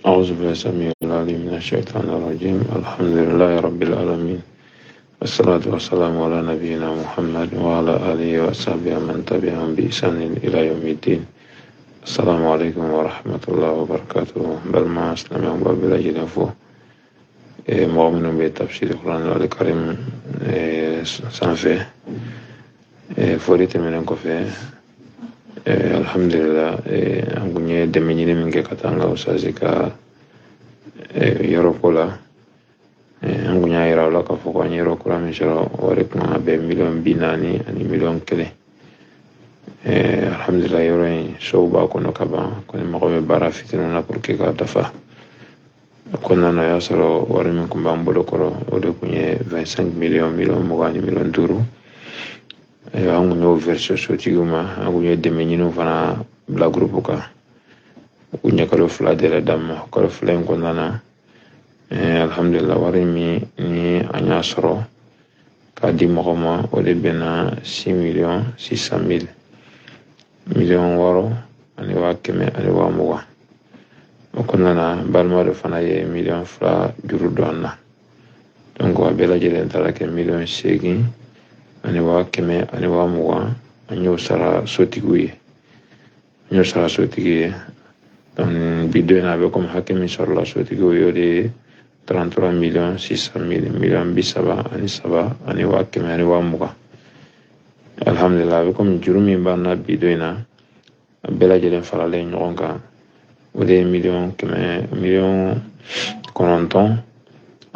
أعوذ بالله السميع العليم من الشيطان الرجيم. الحمد لله رب العالمين، والصلاة والسلام على نبينا محمد وعلى آله وصحبه ومن تبعهم بإحسان إلى يوم الدين. السلام عليكم ورحمة الله وبركاته. Balima silamɛw, b'a bɛɛ lajɛlen fo, mɔgɔ minnu bɛ tafsiri Kuran al-Karim sanfɛ. Foli tɛmɛnen kɔfɛ, alhamdulillah, an kun ye dɛmɛ ɲini min kɛ ka taa an ka usazi ka yɔrɔ ko la, an kun y'a yira aw la k'a fɔ ko an ye yɔrɔ kura min sɔrɔ, wari kun kan ka bɛn miliyɔn 40 ani miliyɔn 1. Alhamdulillah, yɔrɔ in sow b'a kɔnɔ ka ban, kɔni mago bɛ baara fitininw na pour que k'a dafa. O kɔnɔna na, o y'a sɔrɔ wari min kun b'an bolo kɔrɔ, o de kun ye 25 millions, miliyɔn 20 ni miliyɔn 5. Ayiwa, an kun y'o verser sotigiw ma. An kun ye dɛmɛ ɲiniw fana bila groupe kan. U kun ye kalo 2 dɛrɛ d'an ma. Kalo 2 in kɔnɔna na, alhamdulillah, wari min ni an y'a sɔrɔ k'a di mɔgɔ ma, o de bɛnna 6 millions 600 mille, miliyɔn 6 ani 120 000. O kɔnɔna na, balima dɔ fana ye miliyɔn 2 juru don an na. Donc a bɛɛ lajɛlen taara kɛ miliyɔn 8 ani 120 000. An y'o sara sotigiw ye, an y'o sara sotigi ye. Donc bi don in na, a bɛ komi hakɛ min sɔrɔla sotigiw ye, o de ye 33 millions 600 mille, miliyɔn 33 ani 120 000. Alhamdulillah, a bɛ komi juru min b'an na bi don in na, a bɛɛ lajɛlen faralen ɲɔgɔn kan, o de ye miliyɔn 100, miliyɔn 9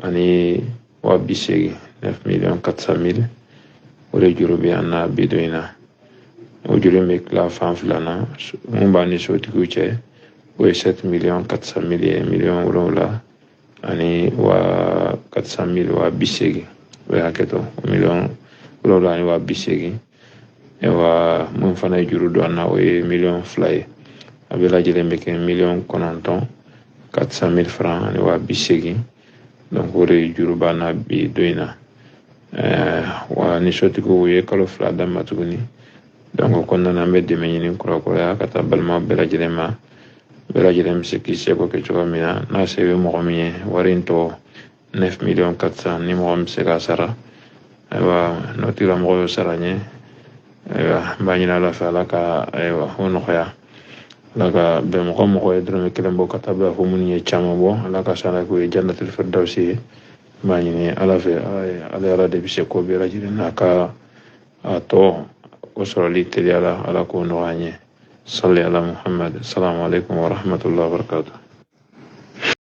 ani 80 000, 9 millions 400 mille. O de juru bɛ an na bi don in na. O juru in bɛ tila fan fila na. Mun b'an ni sotigiw cɛ, o ye 7 millions 400 mille ye, miliyɔn 7 ani waa 400 mille, 80 000. O ye hakɛ to, miliyɔn 7 ani 80 000. Ayiwa, mun fana ye juru don an na, o ye miliyɔn 2 ye. A bɛɛ lajɛlen bɛ kɛ miliyɔn 9 400 mille francs ani 80 000. Donc o de ye juru b'an na bi don in na. Wa ni sotigiw ye kalo 2 d'an ma tuguni. Donc o kɔnɔna na, an bɛ dɛmɛ ɲini kurakuraya ka taa balima bɛɛ lajɛlen ma. Bɛɛ lajɛlen bɛ se k'i seko kɛ cogo min na, n'a se bɛ mɔgɔ min ye, wari in tɔ 9 millions 400, ni mɔgɔ min bɛ se k'a sara, ayiwa, n'o tigilamɔgɔ y'o sara n ye, ayiwa, n b'a ɲini Ala fɛ, Ala ka, ayiwa, o nɔgɔya. Ala ka bɛn mɔgɔ mɔgɔ ye dɔrɔmɛ 1 bɔ ka taa bila fo minnu ye caman bɔ, Ala ka sara k'u ye jannatul firdausi ye. N b'a ɲini Ala fɛ, ale Ala de bɛ se ko bɛɛ lajɛlen n'a ka a tɔ o sɔrɔli teliya la, Ala k'o nɔgɔya an ye. Salli ala Muhammad. Assalamu alaikum wa rahmatullahi wa barakatuh.